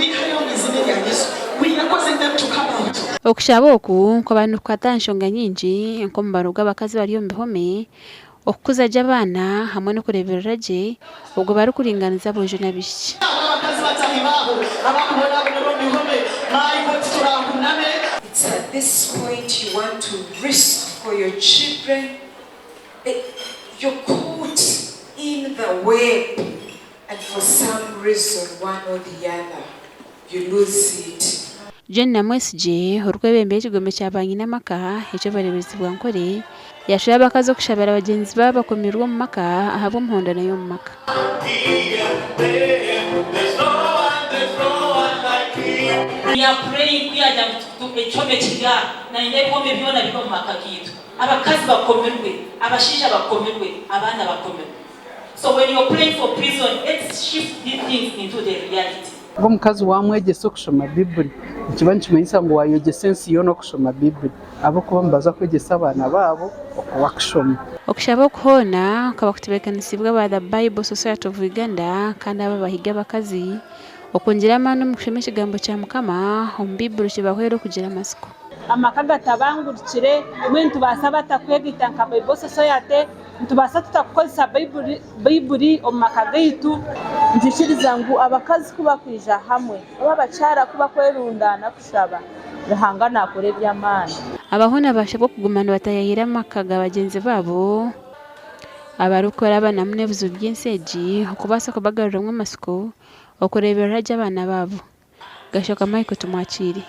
Nitubiihayo omu iziina erya Yesu. We are causing them to come out. Okushaba oku kukaba nikukwata aha nshonga nyingi nk'omubaro gw'abakazi abari omu bihome, okukuza gye abaana hamwe n'okureeberera gye obwo barikuringaniza aboojo n'abaishiki. Abo abakazi bataahi baabo abarikubonabonera omu bihome, my God turaahuname. It's at this point you want to risk for your children, you're caught in the web and for some reason one or the other you lose it. Jane Namwesigye, orikwebembera ekigombe kya banyinamaka eky'obureeberezi bwa Nkore, yaashaba abakazi okushabira bagyenzi baabo abakomirwe omu maka ahabw'emihondano y'omu maka. We are praying ku yaagira ngu ekihome kiri aha, nayenda ebihome byona bibe omu maka gaitu. Abakazi bakomirwe, abashaija bakomirwe, abaana bakomirwe. So when you're praying for prison, let's shift these things into the reality. Omukazi waamwegyesa okushoma Baibuli, nikiba nikimanyisa ngu waayegyesa ensi yoona okushoma Baibuli ahabw'okuba nibaza kwegyesa abaana baabo oku barikushoma. Okushaba oku hoona kukaba kutebeekanisiibwe aba The Bible Society of Uganda kandi aba bahiga abakazi okwongyera amaani omu kushoma ekigambo kya Mukama omu Baibuli kibahwere okugira amatsiko. Amaka gatabangurukire, mbwenu nitubaasa bata kwegaita nka Bible Society? Nitubaasa tuta kukozesa Baibuli omu maka gaitu? Nitwikiriza ngu abakazi ku bakwija hamwe oba abakyara ku bakwerundaana kushaba, Ruhanga naakora eby'amaani. Aba hoona baashabwa okuguma nibataayaayira amaka ga bagyenzi baabo abarikurabanamu n'ebizibu by'ensi egi okubaasa kubagaruramu amatsiko okureeberera gye abaana baabo. Gashoka Michael Tumwakiire.